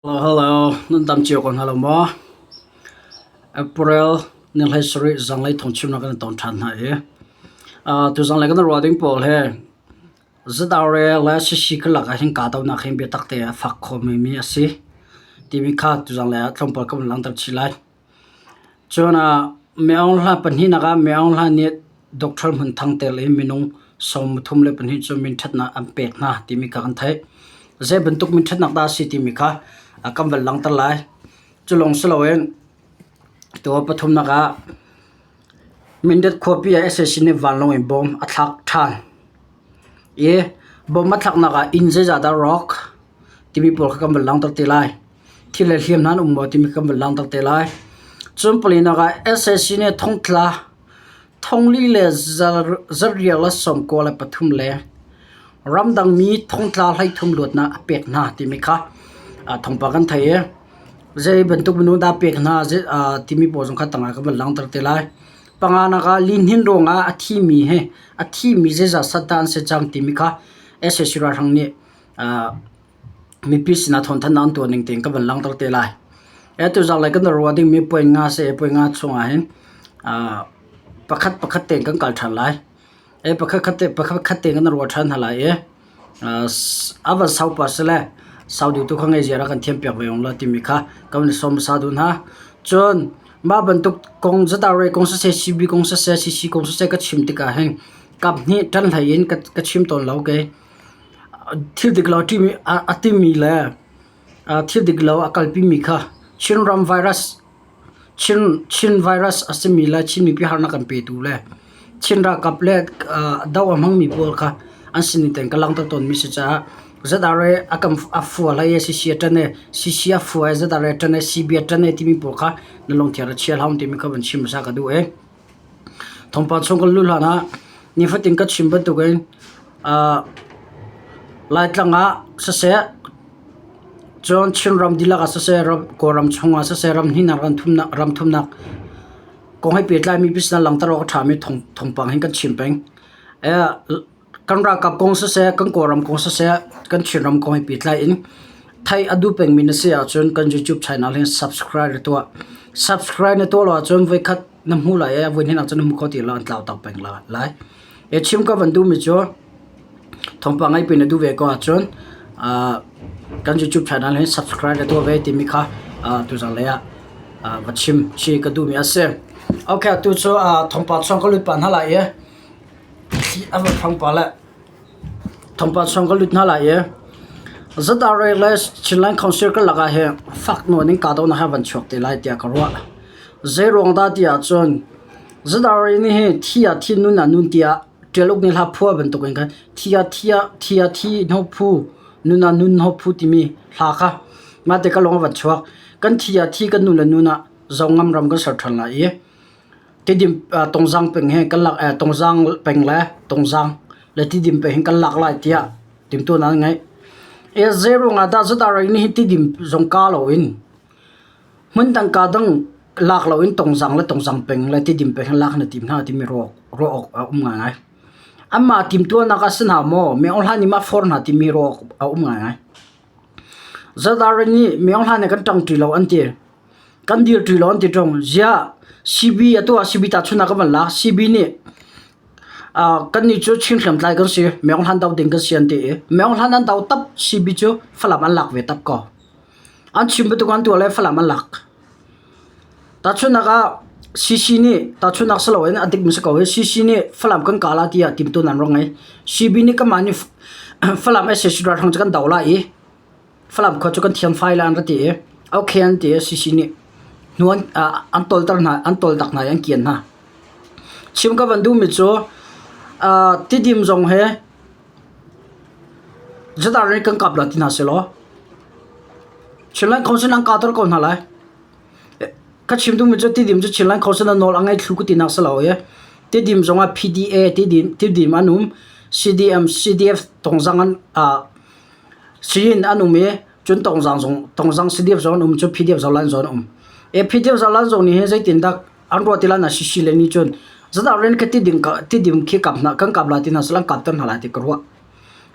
Hello, hello. Nan dam cio ko hna lo maw? April ni 17 zanglei thawngchimnak kan ton ṭhan hna i uh, tu zanglei kan ruah ding pawl he ZRA le CC karlak ah hin kahdohnak hin biatak te a fak khomi mi a si timi kha tu zanglei ah tlawmpal ka vun langhter chih lai. Cun ah Myaung Hla pahnihnak ah Myaung Hla nih Doctor Hmun Thang tel in minung 34 cu minṭhatnak an pek hna timi kha kan theih. Zei bantuk minṭhatnak dah a si timi kha kan van langhter lai. Cu lawng si loin tu pathumnak ah Mindat khuapi ah sac nih vanlawng in bom a thlak ṭhan i bom a thlaknak ah inn zeizah dah rawk timi pawl kha kan van langhter te lai. Thil le hliam hna an um maw timi kan van langhter te lai. Cun palinak ah sac nih thongtla thongli le zarial le 93 le ramdangmi thongtla 13 luatnak a pek hna timi kha thawngpang kan theih i zei bantuk minung dah pek hna timi pawl zong kha tangah kan van langhter te lai. Panganak ah lihnin ruangah a thimi hi a thimi zeizat sat dah an si cang timi kha sac ralhrang nih mipi sinah thawngthanhnak an tuah ning tein ka van langhter te lai. Atu zanglei kan ruah dingmi puai nga si puai nga chungah hin pakhat pakhat tein kan kal ṭhan lai. Pakhat khat te pakhat khat tein kan ruah ṭhan hna lai i a van sau pah sile sau duh tu kha ngei ziar ah kan thiam piak ve ung la timi kha kan van i sawm hmasa duh hna. Cun mah bantuk kong ZRA kong siseh CB kong siseh CC kong siseh ka chim tikah hin kap hnih ṭan hlei in ka chim tawn lo kei. Thil dik lo a timi le thil dik lo a kalpimi kha Chinram virus Chin virus a simi le Chin mipi harnak kan petu le Chin ralkap le do a hmangmi pawl kha an sining tein ka langhter tawnmi si caah ZRA a kan a fua hlei i CC a ṭan i CC a fua i ZRA a ṭan i CB a ṭan i timi pawl kha na lungthin a chia hlah timi kha van chim hmasa ka duh i Thawngpang chung kan luh hlan ah nifatin ka chim bantukin Laitlang ah siseh, cun Chinram dihlak ah siseh, Kawlram chungah siseh, ramhnihnak ramthumnak kong he pehtlaimi business langhter awk a ṭhami thawngpang hin kan chim peng. Kan ralkap kong siseh, kan Kawlram kong siseh, kan Chinram kong he pehtlai in theih a duh pengmi na si ahcun kan YouTube channel hi subscribe na tuah. Subscribe na tuah lo ahcun voikhat na hmu lai i voi hnih cun na hmu kho ti lo an tlau tak peng lai. E chim ka van duhmi cu thawngpang ngei na duh ve ko ahcun kan YouTube channel hi subscribe na tuah ve timi kha tuzan lei ah va chim chi ka duhmi a si. Okay, tu cu thawngpang chung ka lut pah hna lai i a va phang pah le Thawngpang chung ka lut hna lai i ZRA le Chinland Council karlak ah hin fak nawn in kahdohnak hi a van chuak te lai tiah ka ruah. Zeiruang dah ti ahcun ZRA nih hin thi ah thi nun ah nun tiah ṭial uk nih hla phuah bantukin khan thi ah thi ah thi ah thi hno phu nun ah nun hno phu timi hla kha mah te ka lung a van chuak. Kan thi ah thi kan nun le nun ah Zongam ram kan ser ṭhan lai i Tidim Tongzang peng hi kan lak Tongzang peng le Tongzang le Tidim peng hi kan lak lai tiah timhtuahnak an ngeih. Zei ruangah dah ZRA nih hin Tidim zong ka loin hmundang ka dang lak loin Tongzang le Tongzang peng le Tidim peng hi lak na tim hna timi ruah awk a um ngaingai. Anmah timhtuahnak ah si hna maw Myo Hla nih mah forh hna timi ruah awk a um ngaingai. ZRA nih Myo Hla nih kan ṭangṭi lo an ti. Kan dirṭi lo an ti ṭung. Ziah CB atu ah CB tahchunhnak kan van lak. CB nih kannih cu Chin hriamtlai kan si. Myeong Hlan do ding kan si an ti i Myeong Hlan an do tap CB cu Falam an lak ve tap ko. An chim bantuk an tuah le Falam an lak. Tahchunhnak ah CC nih tahchunhnak si loin a dikmi si ko hi CC nih Falam kan kah la tiah timtu nan rak ngei. CB nih kanmah nih Falam sac ralhrang cu kan do lai i Falam khua cu kan thiam fai lai an ra ti i okay an ti i CC nih hnu an, an tawlter hna an tawltak hna i an kian hna. Chim ka van duhmi cu uh, Tidim zong he zedah nih kan kap la ti hna selaw Chinland Council an kahter ko hna lai. Ka chim duhmi cu Tidim cu Chinland Council na nawl a ngei thlu ka ti nak si lo i Tidim zong ah PDA Tidim Tidim an um CDM CDF tongzang an uh, Siyin an um i cun Tongzang zong Tongzang CDF zong an um cun PDF Zolan zong an um. E PDF Zolan zong nih hin zeitindah an ruah ti lai na sisi le nih cun zadah rian kha tidim ka tidim khi kap hna kan kap lai ti hna sal an kapter hna lai ti ka ruah.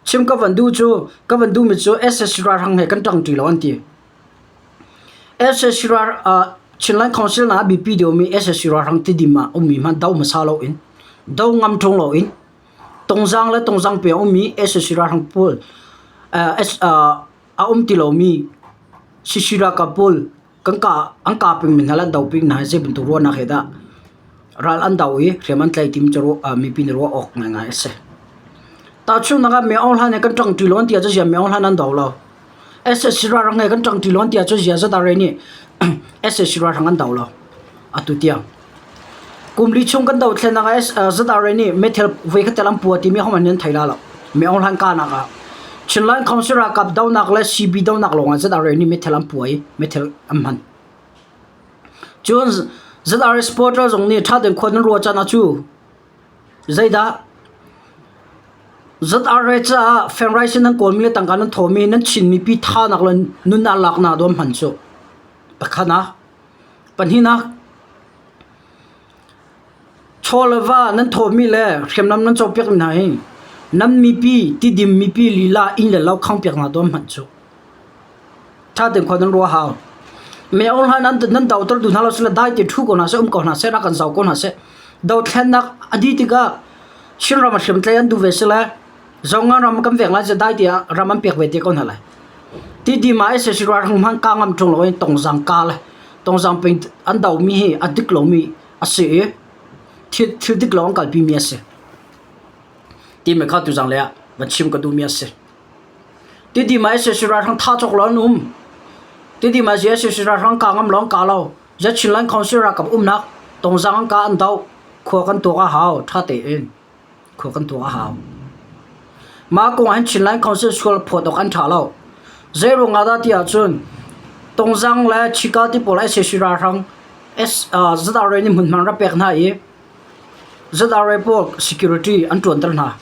Chim ka van duh cu ka van duhmi cu SSC ralhrang he kan ṭangṭi lo an ti. SAC ral Chinland Council na biapi deuhmi SAC ralhrang Tidim ah ummi hmanh do hmasa loin do ngam ṭung loin Tongzang le Tongzang peng ummi SAC ralhrang pawl a um ti lomi CC ralkap pawl kan kah an kah pengmi hna le an do pengmi hna hi zei bantuk ruahnak he dah ral an do i hriam an tlaih timi cu mipi nih ruah awk ngaingai a si. Tahchunhnak ah Myo Aung Hlaing he kan ṭangṭi lo an ti ahcun ziah Myo Aung Hlaing an do lo. SAC ralhrang he kan ṭangṭi lo an ti ahcun ziah ZRA nih SAC ralhrang an do lo atu tiang. Kum li chung kan dothlennak ah ZRA nih meithal voikhat tel an pua timi ahohmanh nih an thei la lo. Myo Aung Hlaing kahnak ah Chinland Council ralkap donak le CB donak lawngah ZRA nih meithal an pua i meithal an hman. Cun ZRA supporter zong nih ṭha tein khua nan ruah caan ah cu zeidah ZRA caah fenrai nan kawlmi le tangka nan thawmi nan Chin mipi thanak le nunnak laknak dawm hman cu pakhatnak. Pahnihnak, chaw le va nan thawmi le hriamnam nan cawkpiakmi hna hi nan mipi tidim mipi lila inn le lo khangpiak hna dawm hmanh cu. Ṭha tein khua nan ruah hau. Me aung hlan nan nan doter duh hna lo sile dai te ṭhu ko hna seh um ko hna seh rak kan zau ko hna seh. Dothlennak a dih tikah Chinram a hriamtlai an duh ve sile Zongan ram kan vek lai cu dai tiah ram an pek ve te ko hna lai. Tidim ah SAC ralhrang hmanh ka ngam ṭung lo in tongzang ka le tongzang peng an domi hi a dik lomi a si i thil, thil dik lo an kalpi mi a si. Timi kha tuzang le ah van chim ka duhmi a si. Tidim ah SAC ralhrang tha cawk lo an um. Tidim ah SAC ralhrang ka ngam lo an ka lo. Chinland Council ralkap umnak tongzang an ka an doh. Khua kan tuak a hau ṭha tein. Khua kan tuah a hau. Mah kong ah hin Chinland Council sual phawt awk an ṭha lo. Zeiruang ah dah ti ahcun Tongzang le Chika ti pawl SAC ralhrang ZRA nih hmunhma rak pek hna i ZRA pawl security an ṭuanter hna.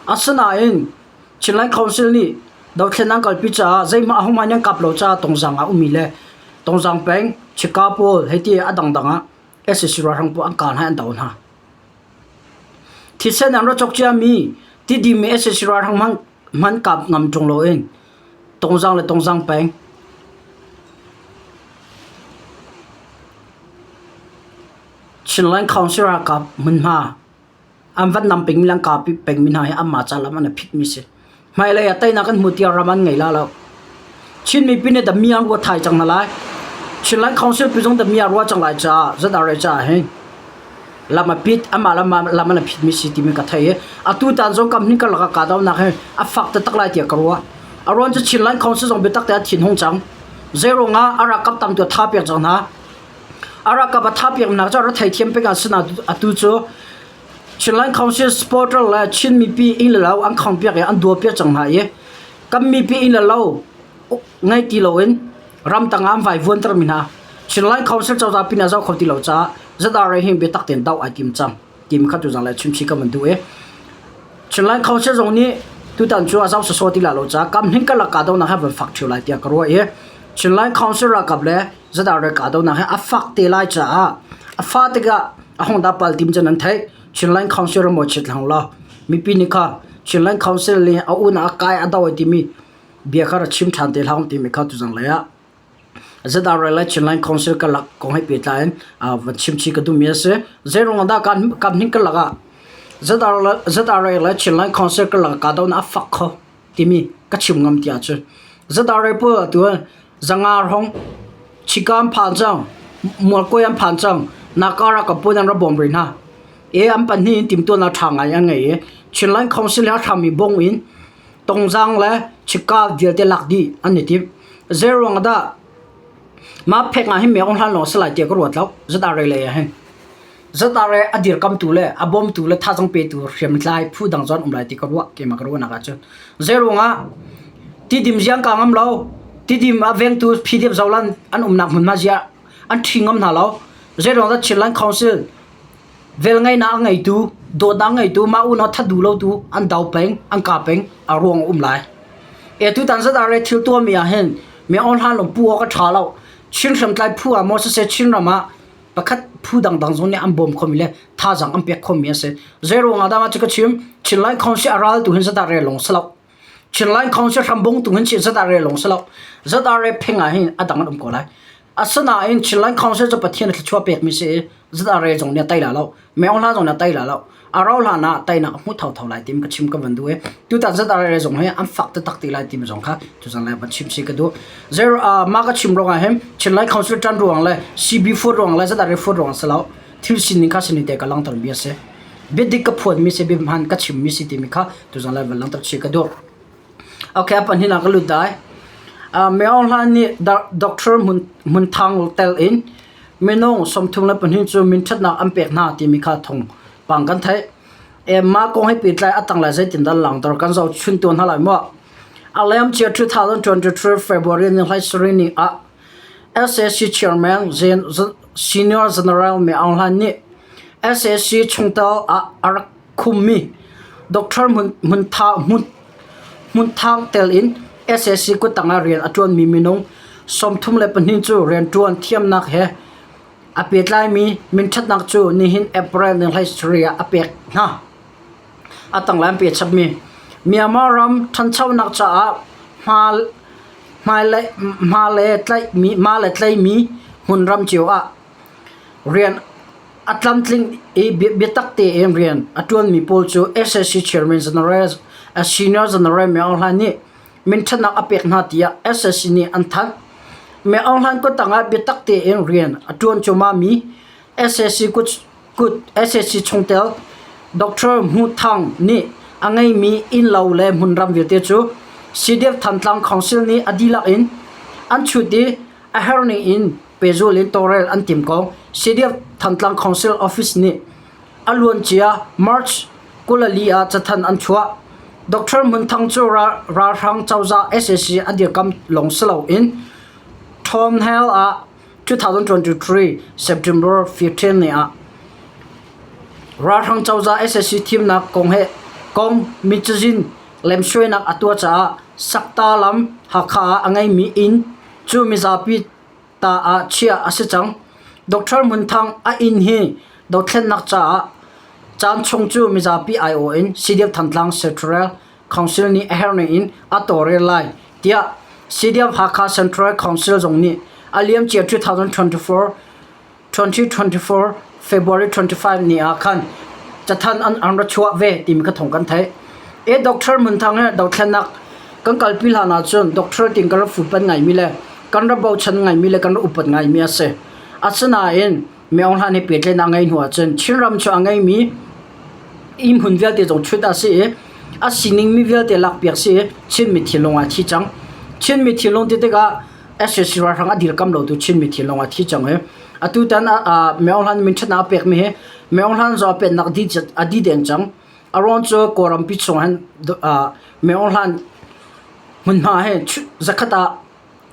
Asinain Chinland Council nih dothlen an kalpi caah zeihmah ahohmanh an kap lo caah Tongzang ah ummi le Tongzang peng Chika pawl hei ti a dangdang ah SAC ralhrang pawl an kah hna i an do hna. Thisen an ra cawk ciami Tidim i sac ralhrang hmanh kap ngam ṭung loin Tongzang le Tongzang peng Chinland Council ralkap hmunhma an van nam pengmi le an kah pengmi hna hi anmah ca lam an i phitmi a si. Hmailei ah teinak kan hmu tiah ram an ngei la lo. Chin mipi nih dami an ruat thai cang hna lai. Chinland Council pi zong dami a ruah cang lai caah ZRA caah hin lam a pit amah lam lam an phit mi si timi ka thei i atu tan zong kam hnin karlak ah kahdohnak hi a fak taktak lai tiah ka ruah. A ruang cu Chinland Council zong biatak te a thin hung cang. Zeiruang ah a ralkap tam tu a tha piak cang hna. A ralkap a tha piak nak cu a ra theithiam peng ah sina atu cu Chinland Council supporter le Chin mipi inn le lo an khangpiak i an duapiak cang hna i kan mipi inn le lo ngei ti loin ramtang ah an vai vuantermi hna Chinland Council cozah pin ah zoh kho ti lo caah ZRA hi biatak tein doh ai tim cang timi kha tuzang le chimchih ka van duh i Chinland Council zong nih tutan cu a zoh sawsawh ti la lo caah kam hning karlak kahdohnak hi van fak ṭheo lai tiah ka ruah i Chinland Council ralkap le ZRA kahdohnak hi a fak te lai caah a fah tikah a hung dah pal tim cun an theih Chinland Council ram chiat hlang law mipi nih kha Chinland Council nih a un a kai a do ai timi bia kha ra chim ṭhan te hlah timi kha tuzang lei ah ZRA le Chinland Council karlak kong he pehtlai in van chimchih ka duhmi a si. Zeiruang ah dah kan hnin karlak ah ZRA le Chinland Council karlak kahdohnak a fak kho timi ka chim ngam ti ahcun ZRA pawl atu zanga hrawng Chika an phan cang, Mualkawi an phan cang, Nakara ka pun an ra bawm rih hna. E an pahnih in timhtuahnak ṭha ngai an ngei i Chinland Council he a hrammi bong in Tongzang le Chika vialte lak dih an i tim. Zeiruang dah mah phek ah hin Myo Hlan lawng si lai tiah ka ruat lo. ZRA lei ah hin. ZRA a dirkamtu le a bawmtu le thazang petu hriamtlai phu dang zong an um lai ti ka ruah keimah ka ruahnak ahcun. Zeiruang ah Tidim ziang ka ngam lo. Tidim a vengtu PDF Zolan an umnak hmunhma ziah an ṭhi ngam hna lo. Zeiruang dah Chinland Council velngeihnak a ngeitu, dawtnak a ngeitu, mah unau that duh lotu an do peng, an ka peng, a ruang a um lai. E tutan ZRA thil tuahmi ah hin mi aung hlan lawng pu awk a ṭha lo. Chin hriamtlai phu ah maw siseh Chinram ah pakhat phu dangdang zong nih an bawm khomi le thazaang an pek khomi a si. Zeiruang ah dah mah cu ka chim? Chinland Council a ral tu hin ZRA lawng si lo. Chinland Council hrambung tung hin chi ZRA lawng si lo. ZRA pheng ah hin a dang an um ko lai. Asinain Chinland Council cu Pathian a thluachuah pekmi si i ZRA zong nih a tei la lo. Meo Hla zong nih a tei la lo. A rau hlan ah teinak a hmu thotho lai timi ka chim ka van duh i tutan ZRA zong hi an fak taktak ti lai timi zong kha tuzan lai van chim si ka duh. Zer mah ka chim ruangah hin Chinland Council ṭan ruang le CB4 ruang le ZRA 4 ruang si lo. Thil sining kha sining te ka langhter mi a si. Biadik ka phuanmi si, biahman ka chimmi si timi kha tuzan lai van langhter chih ka duh. Okay, a pahnih ah ka lut dai. Myo Hlan nih Doctor Hmun Thang tel in minung 32 cu minṭhatnak an pek hna timi kha thawngpang kan theih. E, mah kong he pehtlai a tanglei zeitindah langhter kan zoh chun tuan hna lai maw? A liamcia 2023 February ni hlai sarih ni ah SAC Chairman Senior General Min Aung Hlaing nih SAC chungtel ah a rak khummi Doctor Hmun Thang tel in SAC kuttang ah rian a ṭuanmi minung 32 cu rianṭuan thiamnak he a pehtlaimi minṭhatnak cu nihin April ni 23 ah a pek hna. A tanglei an pehchapmi Myanmar ram ṭhanchonak caah hma le tlaimi hmunram cio ah rian a tlamtling i biatak tein rian a ṭuanmi pawl cu SAC Chairman General Senior General Min Aung Hlaing nih minṭhatnak a pek hna tiah SAC nih an thanh. Min Aung Hlaing kuttang ah biatak tein rian a ṭuan cuahmahmi SAC kut kut sac chungtel Dr. Hmu Thang nih a ngeimi innlo le hmunram vialte cu CDF Thantlang Council nih a dihlak in an chut i a herning in pehzul in tawlrel an timh ko. CDF Thantlang Council Office nih a luancia March 24 ah cathanh an chuah. Dr. Hmun Thang cu ralhrang cozah sac a dirkam lawng si loin Thawnghnel ah 2023 September 15 ni ah ralhrang cozah sac thimnak kong he kong micazin lemsuainak a tuah caah Sakta lam Hakha ah a ngeimi inn cu mizapi ta ah chiah a si cang. Dr. Hmun Thang a inn hi dothlennak caah caan chung cu mizapi aiawh in CDF Thantlang Secretarial Council nih a herhning in a tawlrel lai tiah CDF Hakha Central Council zong nih a liamcia 2024 2024 February 25 ni ah khan cathanh an an ra chuah ve timi kha thawng kan theih. E Doctor Mun Thang he dothlennak kan kalpi hlan ahcun doctor tin kan rak fuhpanh ngaimi le kan rak bochan ngaimi le kan rak upat ngaimi a si. Asinain Min Aung Hlaing he pehtlaihnak a ngeih hnu ahcun Chinram cu a ngeimi inn hmun vialte zong chut a si i a sining mi vialte lakpiak si i Chinmi thinlung ah a thi cang. Chinmi thinlung ti tikah sac ralhrang a dirkam lotu Chinmi thinlung ah a thi cang i atutan Min Aung Hlaing min ṭhatnak a pekmi hi Min Aung Hlaing zong a pennak a di deng cang. A ruang cu Kawlrampi chung hin Min Aung Hlaing hmunhma hi zakhat ah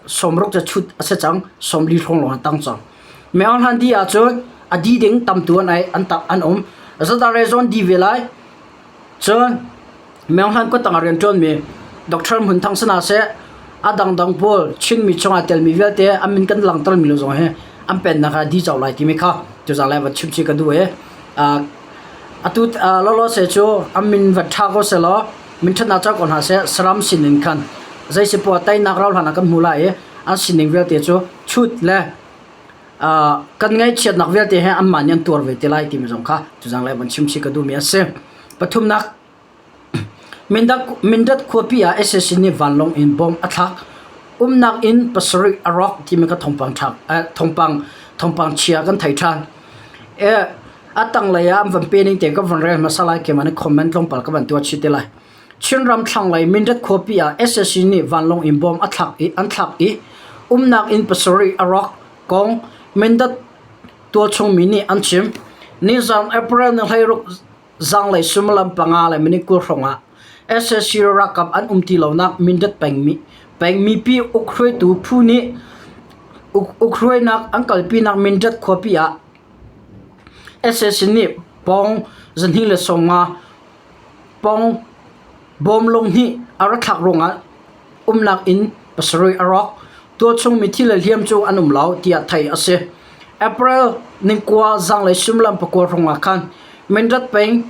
sawmruk cu chut a si cang 40 hrawng lawng a tang cang. Min Aung Hlaing di ahcun a di ding tamtu an ai an an um. Zadare zawn di ve lai. Cun Min Aung Hlaing kuttang ah rianṭuanmi Dr. Hmun Thang sana seh a dangdang pawl Chinmi chungah telmi vialte an min kan langhtermi lo zong hi an pennak ah di cau lai timi kha tuzaan lai van chim chih ka duh i atu lawlaw se cu an min van ṭha ko selaw min ṭhatnak cau ko hna seh saram sinin khan zei si poah teinak rau hlan ah kan hmu lai i an sining vialte cu chut le kan ngaihchiatnak vialte he anmah nih an tuar ve te lai timi zong kha tuzaan lai van chim chih ka duhmi a si. Pathumnak Mindat khuapi ah sac nih vanlawng in bomb a thlak. Umnak inn pasarih a rawk timi kha thawngpang chia kan thei ṭhan. A tanglei ah an van pe ning tein ka van rel hmasa lai keimah nih comment tlawmpal ka van tuah chih te lai. Chinram thlanglei Mindat khuapi ah sac nih vanlawng in bomb a thlak i an thlak i umnak inn pasarih a rawk kong Mindat tualchung mi nih an chim. Nizan April ni 16 Zanglei suimilam panga le minute 20 hrawng ah sac ralkap an um ti lonak Mindat peng pengmipi ukhruaitu phu nih ukhruainak an kalpinak Mindat khuapi ah sac nih pawng 250 pawng bawmlung hnih a rak thlak ruangah umnak inn pasarih a rawk. Tualchung mithi le hliam cu an um lo tiah theih a si. April ni kua zanglei suimilam pakua hrawng ah khan Mindat peng.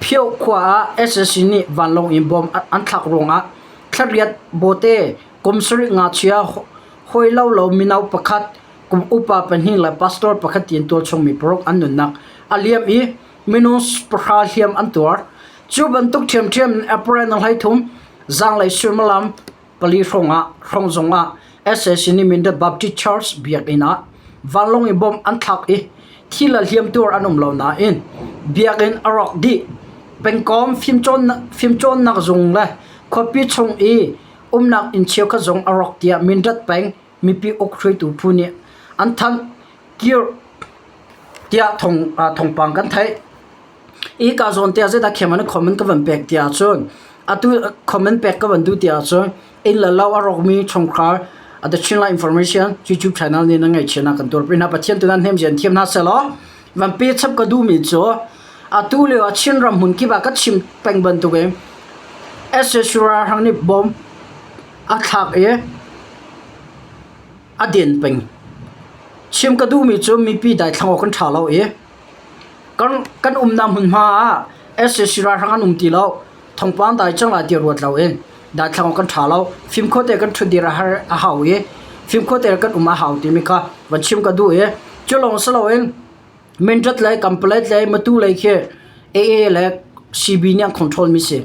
Phio khua ah sac nih vanlawng in bomb an thlak ruangah thlariat bawte kum sarih ngakchia hawi lo lo mino pakhat, kum upa pahnih le pastor pakhat tiin tualchung mi paruk an nunnak a liam i minung pahra hliam an tuar. Cu bantuk ṭhiamṭhiam in April ni 13 zaanglei suimilam pali hrawngah hrawng zongah sac nih Mindat Baptist Church biakinn ah vanlawng in bomb an thlak i thi le hliamtuar an um lo nain biakinn a rawk dih. Pengkom fimcawnnak zung le khuapi chung i umnak inn cheukhat zong a rawk tiah Mindat peng mipi uk hruaitu phu nih an thanh kir tiah thawngpang kan theih. I ka zawn tiah zeidah khem an comment ka van pek tiah cun atu comment pek ka van duh tiah cun inn le lo a rawkmi chungkhar The Chinland Information YouTube channel nih nan ngaihchiatnak kan tuarpi hna. Pathian tu nan hnemzian thiam hna sehlaw van pe chap ka duhmi cu atu lio ah Chinram hmun kip ah ka chim peng bantukin sac ralhrang nih bomb a thlak i a den peng. Chim ka duhmi cu mipi daithlang awk kan ṭha lo i kan umnak hmunhma ah sac ralhrang an um ti lo. Thawngpang dai cang lai ti ruat loin daithlang awk kan ṭha lo. Fimkhur te kan ṭhutdir a hau i fimkhur te kan um a hau timi kha van chim ka duh i cu lawng si loin Mindat lei, Kanpalet lei, Matu lei khi AA le CB nih an control mi si.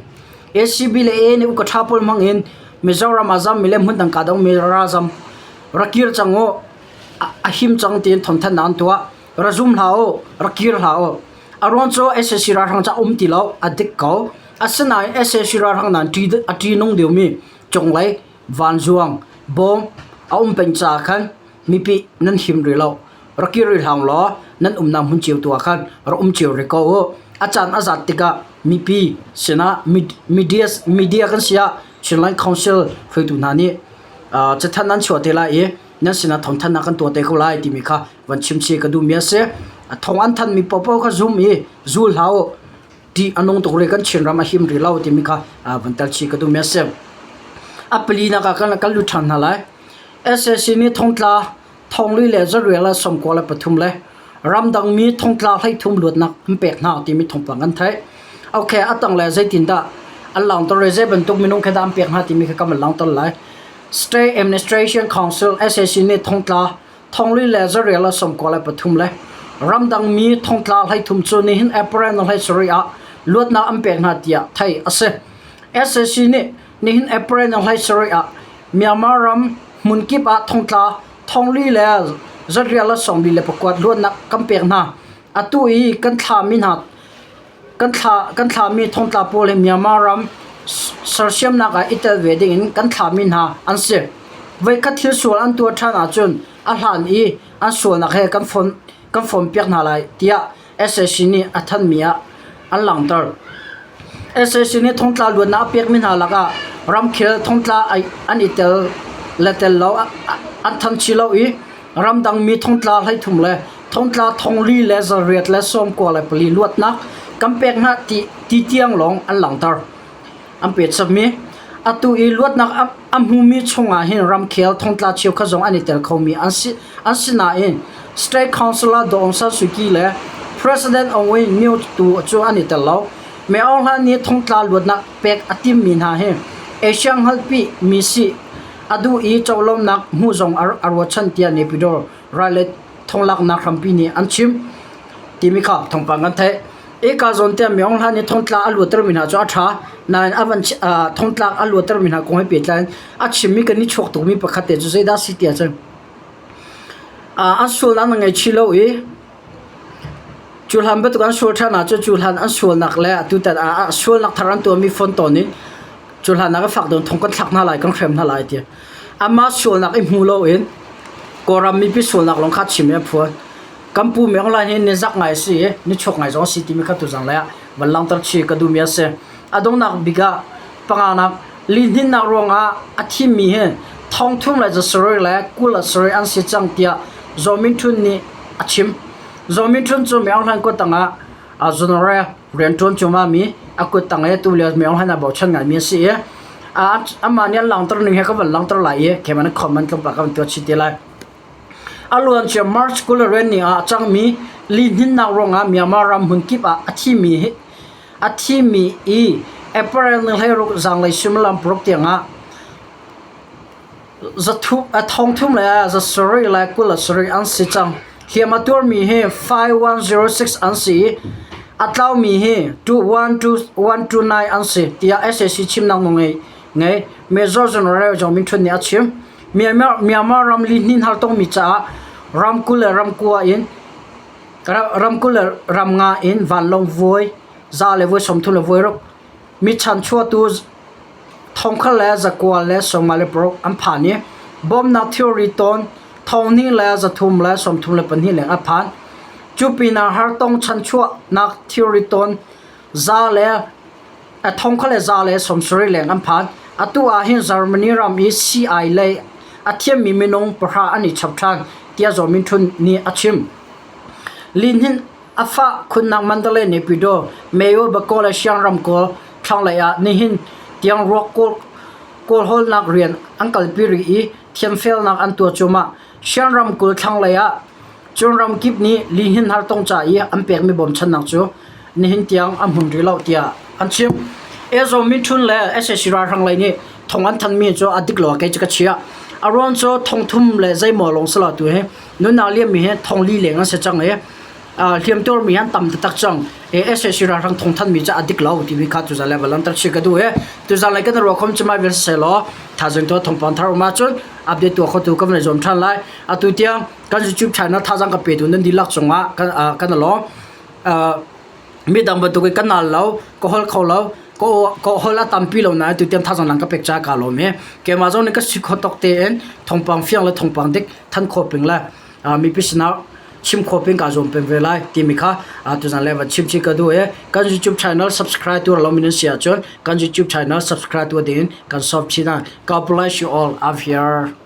ACB le AA nih uka ṭha pawl hmang in Mizoram ah zammi le hmun dang ka dangmi ralzam rak kir cang u, a him cang tiin thawngthanhnak an tuah. Ra zum hlah u, rak kir hlah u. A ruang cu sac ralhrang cu a um ti lo, a dik ko. Asinain sac ralhrang nan a ṭihnung deuhmi cunglei vanzuang bawm a um peng caah khan mipi nan him rih lo. Rak kir rih hlah law nan umnak hmun cio tu ah khan rak um cio rih ko u. A caan a zat tikah mipi sinah media, media kan si ah Chinland Council hruaitu hna nih cathanh an chuah te lai i nan sinah thawngthanhnak kan tuah te ko lai timi kha van chim chih ka duhmi a si. Thawng an thanhmi paohpaoh kha zum i zul hlah u. Ṭih a nung tuk rih kan Chinram a him rih lo timi kha van tel chih ka duhmi a si. A palinak ah kan lut ṭhan hna lai. Sac nih thongtla thongli le zarel le 93 le ramdangmi thongtla 13 luatnak an pek hna timi thawngpang kan theih. Okay, a tang le zeitindah an langhter i zei bantuk minung khe dah an pek hna timi kha kan van langhter lai. State Administration Council SAC nih thongtla thongli le zarel le 93 le ramdangmi thongtla 13 cu nihin April ni 17 ah luatnak an pek hna tiah theih a si. SAC nih nihin April ni 17 ah Myanmar ram hmunkip ah thongtla thongli le zarial le 49 luatnak kan pek hna. Atu i kan thlami hna kan thla kan thlami thongtla pawl hi Myanmar ram sersiamnak ah i tel ve dingin kan thlami hna an si. Voikhat thil sual an tuah ṭhan ahcun a hlan i an sualnak he kan fon kan fonpiak hna lai tiah sac nih a thanhmi ah an langhter. Sac nih thongtla luatnak a pekmi hna lakah ramkhel thongtla an i tel le tel lo an thanh chih lo i ramdangmi thongtla 33 le thongtla thongli le zariat le 94 luatnak kan pek hna ti tiang lawng an langhter. An pet chapmi atu i luatnak a hmumi chungah hin ramkhel thongtla cheukhat zong an i tel khomi an si, an si nain State Councilor Daw Aung San Suu Kyi le President Aung Win Myint tu cu an i tel lo. May Aung Hlaing nih thongtla luatnak pek a timmi hna hi Asia hngalhpi mi si a duh i colawmnak hmuh zong a ruahchan tiah Naypyidaw ral le thonglaknak hrampi nih an chim timi kha thawngpang kan theih. Eka zawn tiah Myo Aung Hlaing nih thongtla a luattermi hna cu a ṭha nain a van thongtlak a luattermi hna kong he pehtlai in a chimmi kan i chuak tukmi pakhat te cu zeidah a si ti ahcun an sualnak na ngei lo i cu hlan bantuk an sual ṭhan ahcun cu hlan an sualnak le atutan ah sualnak thar an tuahmi fon tawn in cu hlan ah ka fak dawn thong kan thlak hna lai kan hrem hna lai ti amah sualnak i hmu loin Kawlram mipi sualnak lawng kha chim i a phuan. Kan pu Myo Aung Hlaing hi nizak ngai a si i nichuak ngai zong a si timi kha tuzang lei ah van langhter chih ka duhmi a si. A donghnak bik ah panganak lihninnak ruangah a thimmi hi thongthum le zasarih le 20 a sarih an si cang tiah Zaw Min Htun nih a chim. Zaw Min Htun cu Myo Aung Hlaing kut tangah general rianṭuan cuahmah mi a kut tang i tu lio Myo Aung Hlaing aa bochan ngaimi a si i amah nih an langhter ning he ka van langhter lai i keimah nih comment tlawmpal ka van tuah chih te lai. A luancia March 22 ni ah a cangmi lihninnak ruangah Myanmar ram hmunkip ah a thimi hi. A thimi i April ni 16 zanlei suimilam paruk tiangah 300 le 727 an si cang. Hliam a tuarmi hi 5106 an si i a tlaumi hi 129 an si, tiah sac chimnak nawlngei ngei Major General Zaw Min Htun nih a chim. Myanmar ram lihnin har tongmi caah ramkulh le ramkua in ramkulh le ramnga in vanlawng voi za le voi 30 le voi ruk mi chanchuahtu 1000 le 900 le 56 an phan i bawmhnak thilri tawn 2,000 le 300 le 32 leng a phan. Cu pinah hartong chanchuahnak thilri tawn za le 1000 le za le 70 leng an phan. Atu ah hin Germany ram i sii-ai lei a thiammi minung pahra an i chap ṭhan, tiah Zaw Min Htun nih a chim. Lihnin A fah khunnak Mandalay Naypyidaw, Mayo Bakaw le Siang ramkawl thlanglei ah nihin tiang ruak kawlhawlnak rian an kalpi rih i thiamfelnak an tuah cuahmah. Siang ramkulh thlanglei ah cun ramkip nih lihnin hartong ca i an pekmi bawmchannak cu nihin tiang a hmun rih lo tiah an chim. Ezo Mithun le sac ralhrang lei nih thong an thanmi cu a dik lo ah kei cu ka chiah. A ruang cu thongthum le zeimaw lawng si lo tu hi nunnak liammi hi thongli leng an si cang i hliamtuarmi an tam taktak cang. SAC ralhrang thawngthanhmi cu a dik lo timi kha tuzan le van langhter chih ka duh i tuzan lei kan ruah khom cumai vial siseh law thaizing tu thawngpang thar um ahcun update tuah khotu kan van i zuam ṭhan lai. Atu tiang kan YouTube channel thazaang ka petu nan dihlak cungah kan kan i lawm. Midang bantuk in ka nal lo, ka holh kho lo, ka holh a tampi lo nain tutiang thazaang lang ka pek caah kaa lawm i keimah zong nih ka si kho tawk tein thawngpang fiang le thawngpang dik than khawh ping le mipi sinah chim khawh ping kaa zuam peng ve lai timi kha tuzan le van chim chih ka duh i kan YouTube channel subscribe tu lo min si ahcun kan YouTube channel subscribe tu ding in kan sawm chin ah God bless you all. I'm here.